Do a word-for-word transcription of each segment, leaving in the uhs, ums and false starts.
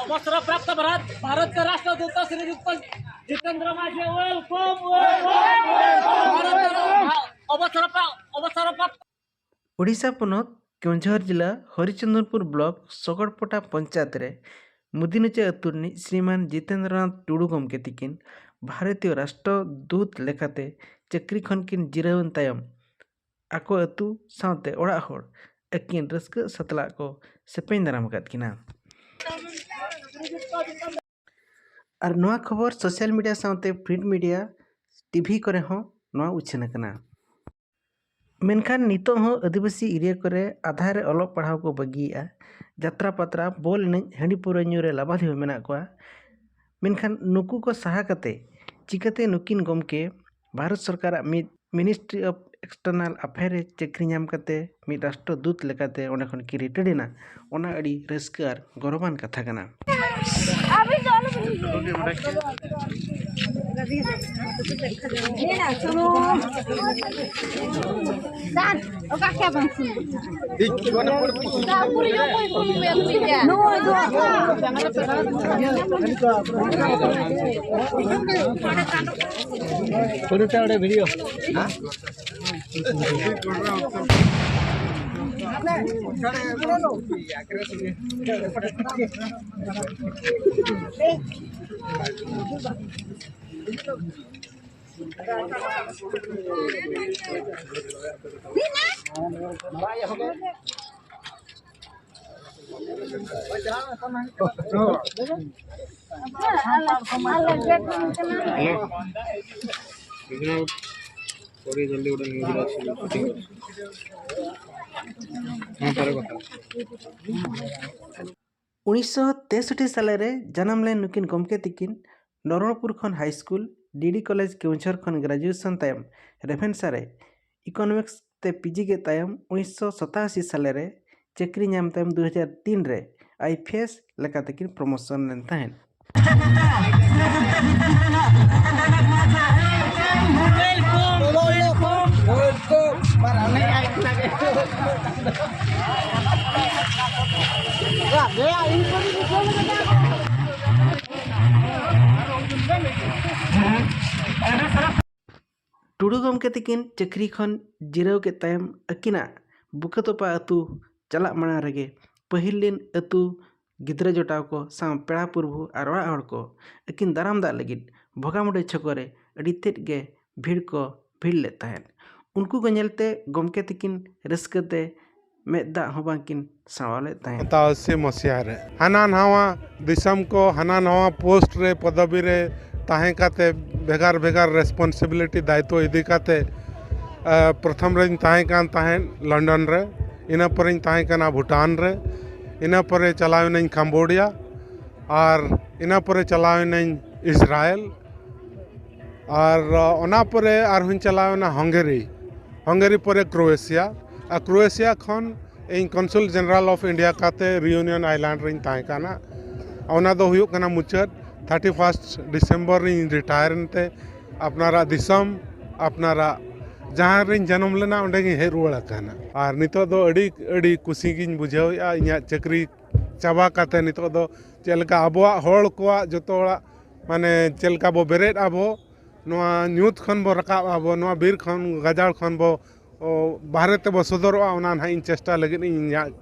অবসরপ্রাপ্ত ভারত ভারতর রাষ্ট্রদূত শ্রীযুক্ত জিতেন্দ্র মাঝি, ওয়েলকাম, ওয়েলকাম। ভারতর অবসরপ্রাপ্ত অবসরপ্রাপ্ত ଓଡ଼ିଶା ᱯᱚᱱᱚᱛ ᱠᱮᱣᱚᱱᱡᱷᱚᱨ ᱡᱤᱞᱟ ᱦᱚᱨᱤᱪᱚᱸᱫᱚᱱᱯᱩᱨ ᱵᱞᱚᱠ ᱥᱚᱜᱚᱲᱯᱚᱴᱟ ᱯᱚᱧᱪᱟᱭᱮᱛ ᱨᱮ ᱢᱩᱫᱤᱱᱚᱪᱟ ᱟᱹᱛᱩ ᱨᱤᱱᱤᱡ ᱥᱨᱤᱢᱟᱱ ᱡᱤᱛᱮᱱᱫᱨᱚᱱᱟᱛᱷ ᱴᱩᱰᱩ ᱜᱚᱢᱠᱮ ᱛᱤᱠᱤᱱ ᱵᱷᱟᱨᱚᱛᱤᱭᱚ ᱨᱟᱥᱴᱨᱚ ᱫᱩᱛ ᱞᱮᱠᱟᱛᱮ ᱪᱟᱹᱠᱨᱤ ᱠᱷᱚᱱ ᱠᱤᱱ ᱡᱤᱨᱟᱹᱣᱮᱱ ᱛᱟᱭᱚᱢ ᱟᱠᱚ ᱟᱹᱛᱩ ᱥᱟᱶᱛᱮ ᱚᱲᱟᱜ ᱦᱚᱲ ᱟᱹᱠᱤᱱ ᱨᱟᱹᱥᱠᱟᱹ ᱥᱟᱛᱞᱟᱜ ᱠᱚ ᱥᱮᱯᱮᱧ ᱫᱟᱨᱟᱢ ᱟᱠᱟᱫ ᱠᱤᱱᱟ᱾ ᱟᱨ ᱱᱚᱣᱟ ᱠᱷᱚᱵᱚᱨ ᱥᱳᱥᱟᱞ ᱢᱤᱰᱤᱭᱟ ᱥᱟᱶᱛᱮ ᱯᱨᱤᱱᱴ ᱢᱤᱰᱤᱭᱟ, ᱴᱤᱵᱷᱤ ᱠᱚᱨᱮ ᱦᱚᱸ ᱱᱚᱣᱟ ᱩᱪᱷᱟᱹᱱ ᱟᱠᱟᱱᱟ᱾ ᱢᱮᱱᱠᱷᱟᱱ ᱱᱤᱛᱚᱜ ᱦᱚᱸ ᱟᱹᱫᱤᱵᱟᱹᱥᱤ ᱮᱨᱤᱭᱟ ᱠᱚᱨᱮ ᱟᱫᱷᱟ ᱨᱮ ᱚᱞᱚᱜ ᱯᱟᱲᱦᱟᱣ ᱠᱚ ᱵᱟᱹᱜᱤᱭᱮᱫᱼᱟ, ᱡᱟᱛᱨᱟ ᱯᱟᱛᱨᱟ, ᱵᱚᱞ ᱮᱱᱮᱡ, ᱦᱟᱺᱰᱤ ᱯᱟᱹᱣᱨᱟᱹ ᱧᱩ ᱨᱮ ᱞᱟᱵᱟᱫᱷᱤᱭᱟᱹ ᱢᱮᱱᱟᱜ ᱠᱚᱣᱟ᱾ ᱢᱮᱱᱠᱷᱟᱱ ᱱᱩᱠᱩ ᱠᱚ ᱥᱟᱦᱟ ᱠᱟᱛᱮ ᱪᱤᱠᱟᱹᱛᱮ ᱱᱩᱠᱤᱱ ᱜᱚᱢᱠᱮ ᱵᱷᱟᱨᱚᱛ ᱥᱚᱨᱠᱟᱨᱟᱜ ᱢᱤᱫ Ministry of External Affair ᱨᱮ ᱪᱟᱹᱠᱨᱤ ᱧᱟᱢ ᱠᱟᱛᱮ ᱢᱤᱫ ᱨᱟᱥᱴᱨᱚ ᱫᱩᱛ ᱞᱮᱠᱟᱛᱮ ᱚᱸᱰᱮ ᱠᱷᱚᱱ ᱠᱤᱱ ᱨᱤᱴᱟᱭᱟᱨ ᱮᱱᱟ, ᱚᱱᱟ ᱟᱹᱰᱤ ᱨᱟᱹᱥᱠᱟᱹ ᱟᱨ ᱜᱚᱨᱚᱵᱟᱱ ᱠᱟᱛᱷᱟ ᱠᱟᱱᱟ᱾ ᱦᱮᱞᱳ, ᱯᱚᱨᱮ ᱡᱚᱞᱫᱤ ᱜᱚᱴᱟ ᱱᱤᱭᱩᱡᱽ ᱨᱮ ᱟᱥᱮ ᱦᱮᱸ, ᱯᱚᱨᱮ ᱠᱚᱛᱷᱟ᱾ ᱩᱱᱤᱥᱥᱚ ᱛᱮᱥᱚᱴᱴᱤ ᱥᱟᱞᱮ ᱨᱮ ᱡᱟᱱᱟᱢ ᱞᱮᱱ ᱱᱩᱠᱤᱱ ᱜᱚᱢᱠᱮ ᱛᱤᱠᱤᱱ ᱱᱚᱨᱚᱬᱯᱩᱨ ᱠᱷᱚᱱ ᱦᱟᱭ ᱥᱠᱩᱞ, ᱰᱤᱰᱤ ᱠᱚᱞᱮᱡᱽ ᱠᱮᱣᱚᱱᱡᱷᱚᱨ ᱠᱷᱚᱱ ᱜᱨᱮᱡᱩᱭᱮᱥᱚᱱ ᱛᱟᱭᱚᱢ ᱨᱮᱵᱷᱮᱱᱥᱟ ᱨᱮ ᱤᱠᱳᱱᱚᱢᱤᱠᱥ ᱛᱮ ᱯᱤᱡᱤ ᱠᱮᱫ ᱛᱟᱭᱚᱢ ᱩᱱᱤᱥᱥᱚ ᱥᱟᱛᱟᱥᱤ ᱥᱟᱞᱮ ᱨᱮ ᱪᱟᱹᱠᱨᱤ ᱧᱟᱢ ᱛᱟᱭᱚᱢ ᱫᱩ ᱦᱟᱡᱟᱨ ᱛᱤᱱ ᱨᱮ ᱟᱭᱯᱤᱮᱥ ᱞᱮᱠᱟᱛᱮ ᱠᱤᱱ ᱯᱨᱚᱢᱳᱥᱚᱱ ᱞᱮᱱ ᱛᱟᱦᱮᱸᱫ᱾ ᱴᱩᱰᱩ ᱜᱚᱢᱠᱮ ᱛᱤᱠᱤᱱ ᱪᱟᱹᱠᱨᱤ ᱠᱷᱚᱱ ᱡᱤᱨᱟᱹᱣ ᱠᱮᱫ ᱛᱟᱭᱚᱢ ᱟᱹᱠᱤᱱᱟᱜ ᱵᱩᱠᱟᱹ ᱛᱚᱯᱟ ᱟᱹᱛᱩ ᱪᱟᱞᱟᱜ ᱢᱟᱲᱟᱝ ᱨᱮᱜᱮ ᱯᱟᱹᱦᱤᱞ ᱨᱤᱱ ᱟᱹᱛᱩ ᱜᱤᱫᱽᱨᱟᱹ ᱡᱚᱴᱟᱣ ᱠᱚ ᱥᱟᱶ ᱯᱮᱲᱟ ᱯᱩᱨᱵᱷᱩ ᱟᱨ ᱚᱲᱟᱜ ᱦᱚᱲ ᱠᱚ ᱟᱹᱠᱤᱱ ᱫᱟᱨᱟᱢ ᱫᱟᱜ ᱞᱟᱹᱜᱤᱫ ᱵᱷᱚᱜᱟᱢᱩᱰᱟᱹ ᱪᱷᱚᱠᱚ ᱨᱮ ᱟᱹᱰᱤ ᱛᱮᱫ ᱜᱮ ᱵᱷᱤᱲ ᱠᱚ ᱵᱷᱤᱲ ᱞᱮᱫ ᱛᱟᱦᱮᱸᱫ᱾ ᱩᱱᱠᱩ ᱠᱚ ᱧᱮᱞᱛᱮ ᱜᱚᱢᱠᱮ ᱛᱤᱠᱤᱱ ᱨᱟᱹᱥᱠᱟᱹ ᱛᱮ ᱢᱮᱫ ᱫᱟᱜ ᱦᱚᱸ ᱵᱟᱝᱠᱤᱱ ᱥᱟᱶᱟᱣ ᱞᱮᱫ ᱛᱟᱦᱮᱸᱫ᱾ ᱥᱟᱛᱟᱥᱤ ᱢᱟᱥᱤᱦᱟ ᱨᱮ ᱦᱟᱱᱟ ᱱᱟᱣᱟ ᱫᱤᱥᱚᱢ ᱠᱚ, ᱦᱟᱱᱟ ᱱᱟᱣᱟ ᱯᱳᱥᱴ ᱨᱮ, ᱯᱚᱫᱚᱵᱤ ᱨᱮ ᱛᱟᱦᱮᱸ ᱠᱟᱛᱮ, ᱵᱷᱮᱜᱟᱨ ᱵᱷᱮᱜᱟᱨ ᱨᱮᱥᱯᱚᱱᱥᱤᱵᱤᱞᱤᱴᱤ, ᱫᱟᱭᱤᱛᱛᱚ ᱤᱫᱤ ᱠᱟᱛᱮ, ᱟ, ᱯᱨᱚᱛᱷᱚᱢ ᱨᱮᱧ ᱛᱟᱦᱮᱸ ᱠᱟᱱ ᱛᱟᱦᱮᱸᱫ ᱞᱚᱱᱰᱚᱱ ᱨᱮ, ᱤᱱᱟᱹ ᱯᱚᱨᱮᱧ ᱛᱟᱦᱮᱸ ᱠᱟᱱᱟ ᱵᱷᱩᱴᱟᱱ ᱨᱮ, ᱤᱱᱟᱹ ᱯᱚᱨᱮ ᱪᱟᱞᱟᱣ ᱮᱱᱟᱹᱧ ᱠᱟᱢᱵᱳᱰᱤᱭᱟ, ᱟᱨ ᱤᱱᱟᱹ ᱯᱚᱨᱮ ᱪᱟᱞᱟᱣ ᱮᱱᱟᱹᱧ ᱤᱥᱨᱟᱭᱮᱞ, ᱟᱨ, ᱟ, ᱚᱱᱟ ᱯᱚᱨᱮ ᱟᱨᱦᱚᱸᱧ ᱪᱟᱞᱟᱣ ᱮᱱᱟ ᱦᱚᱝᱜᱮᱨᱤ, ᱦᱚᱝᱜᱮᱨᱤ ᱯᱚᱨᱮ ᱠᱨᱳᱭᱮᱥᱤᱭᱟ, ᱟᱨ ᱠᱨᱳᱭᱮᱥᱤᱭᱟ ᱠᱷᱚᱱ ᱤᱧ ᱠᱚᱱᱥᱩᱞ ᱡᱮᱱᱟᱨᱟᱞ ᱚᱯᱷ ᱤᱱᱰᱤᱭᱟ ᱠᱟᱛᱮ ᱨᱤᱭᱩᱱᱤᱭᱚᱱ ᱟᱭᱞᱮᱱᱰ ᱨᱤᱧ ᱛᱟᱦᱮᱸ ᱠᱟᱱᱟ᱾ ᱚᱱᱟ ᱫᱚ ᱦᱩᱭᱩᱜ ᱠᱟᱱᱟ ᱢᱩᱪᱟᱹᱫ ᱛᱷᱟᱨᱴᱤ ᱯᱷᱟᱥᱴ ᱰᱤᱥᱮᱢᱵᱚᱨ ᱨᱤᱧ ᱨᱤᱴᱟᱭᱟᱨ ᱮᱱᱛᱮ ᱟᱯᱱᱟᱨᱟᱜ ᱫᱤᱥᱚᱢ, ᱟᱯᱱᱟᱨᱟᱜ ᱡᱟᱦᱟᱸ ᱨᱤᱧ ᱡᱟᱱᱟᱢ ᱞᱮᱱᱟ, ᱚᱸᱰᱮ ᱜᱤᱧ ᱦᱮᱡ ᱨᱩᱣᱟᱹᱲ ᱟᱠᱟᱱᱟ᱾ ᱟᱨ ᱱᱤᱛᱚᱜ ᱫᱚ ᱟᱹᱰᱤ, ᱟᱹᱰᱤ ᱠᱩᱥᱤ ᱜᱤᱧ ᱵᱩᱡᱷᱟᱹᱣᱮᱫᱼᱟ᱾ ᱤᱧᱟᱹᱜ ᱪᱟᱹᱠᱨᱤ ᱪᱟᱵᱟ ᱠᱟᱛᱮ ᱱᱤᱛᱚᱜ ᱫᱚ ᱪᱮᱫ ᱞᱮᱠᱟ ᱟᱵᱚᱣᱟᱜ ᱦᱚᱲ ᱠᱚᱣᱟᱜ ᱡᱚᱛᱚ ᱦᱚᱲᱟᱜ, ᱢᱟᱱᱮ, ᱪᱮᱫ ᱞᱮᱠᱟ ᱵᱚ ᱵᱮᱨᱮᱫ ᱟᱵᱚ, ᱱᱚᱣᱟ ᱧᱩᱛ ᱠᱷᱚᱱ ᱵᱚ ᱨᱟᱠᱟᱵ ᱟᱵᱚ, ᱱᱚᱣᱟ ᱵᱤᱨ ᱠᱷᱚᱱ, ᱜᱟᱡᱟᱲ ᱠᱷᱚᱱ ᱵᱚ, ᱚ, ᱵᱟᱦᱨᱮ ᱛᱮᱵᱚ ᱥᱚᱫᱚᱨᱚᱜᱼᱟ, ᱚᱱᱟ ᱱᱟᱦᱟᱜ ᱤᱧ ᱪᱮᱥᱴᱟ ᱞᱟᱹᱜᱤᱫ ᱤᱧᱟᱹᱜ,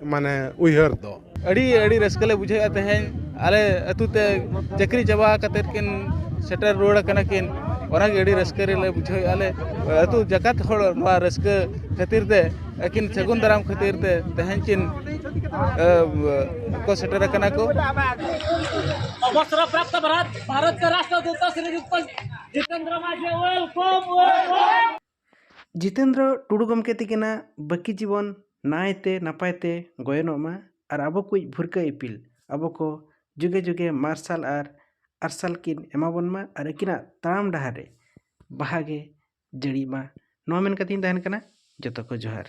ᱢᱟᱱᱮ, ᱩᱭᱦᱟᱹᱨ ᱫᱚ᱾ ᱟᱹᱰᱤ, ᱟᱹᱰᱤ ᱨᱟᱹᱥᱠᱟᱹ ᱞᱮ ᱵᱩᱡᱷᱟᱹᱣᱮᱫᱼᱟ ᱛᱮᱦᱮᱧ᱾ ᱟᱞᱮ ᱟᱹᱛᱩ ᱛᱮ ᱪᱟᱹᱠᱨᱤ ᱪᱟᱵᱟ ᱠᱟᱛᱮᱫ ᱠᱤᱱ ᱥᱮᱴᱮᱨ ᱨᱩᱣᱟᱹᱲ ᱟᱠᱟᱱᱟ ᱠᱤᱱ, ᱚᱱᱟᱜᱮ ᱟᱹᱰᱤ ᱨᱟᱹᱥᱠᱟᱹ ᱨᱮᱞᱮ ᱵᱩᱡᱷᱟᱹᱣᱮᱫᱼᱟ ᱞᱮ᱾ ᱟᱹᱛᱩ ᱡᱟᱠᱟᱛ ᱦᱚᱲ ᱱᱚᱣᱟ ᱨᱟᱹᱥᱠᱟᱹ ᱠᱷᱟᱹᱛᱤᱨ ᱛᱮ, ᱟᱹᱠᱤᱱ ᱥᱟᱹᱜᱩᱱ ᱫᱟᱨᱟᱢ ᱠᱷᱟᱹᱛᱤᱨ ᱛᱮ ᱛᱮᱦᱮᱧ ᱠᱤᱱ, ᱮ, ᱠᱚ ᱥᱮᱴᱮᱨ ᱟᱠᱟᱱᱟ ᱠᱚ᱾ ᱚᱵᱚᱥᱨᱚ ᱯᱨᱟᱯᱛ ᱵᱷᱟᱨᱚᱛ, ᱵᱷᱟᱨᱚᱛ ᱨᱟᱥᱴᱨᱚ ᱫᱩᱛ ᱥᱨᱤᱡᱩᱠᱛ ᱡᱤᱛᱮᱱᱫᱨᱚ ᱢᱟᱹᱡᱷᱤ, welcome, welcome। ᱡᱤᱛᱮᱱᱫᱨᱚ ᱴᱩᱰᱩ ᱜᱚᱢᱠᱮ ᱛᱤᱠᱤᱱᱟᱜ ᱵᱟᱹᱠᱤ ᱡᱤᱵᱚᱱ ᱱᱟᱭᱛᱮ ᱱᱟᱯᱟᱭ ᱛᱮ ᱜᱚᱭᱚᱱᱚᱜ ᱢᱟ ᱟᱨ ᱟᱵᱚ ᱠᱚᱭᱤᱡ ᱵᱷᱩᱨᱠᱟᱹ ᱤᱯᱤᱞ ᱟᱵᱚ ᱠᱚ ᱡᱩᱜᱮ ᱡᱩᱜᱮ ᱢᱟᱨᱥᱟᱞ ᱟᱨ ᱟᱨᱥᱟᱞ ᱠᱤᱱ ᱮᱢᱟᱵᱚᱱ ᱢᱟ ᱟᱨ ᱟᱹᱠᱤᱱᱟᱜ ᱛᱟᱲᱟᱢ ᱰᱟᱦᱟᱨ ᱨᱮ ᱵᱟᱦᱟ ᱜᱮ ᱡᱟᱹᱲᱤᱜ ᱢᱟ᱾ ᱱᱚᱣᱟ ᱢᱮᱱ ᱠᱟᱛᱮᱧ ᱛᱟᱦᱮᱱ ᱠᱟᱱᱟ᱾ ᱡᱚᱛᱚ ᱠᱚ ᱡᱚᱦᱟᱨ᱾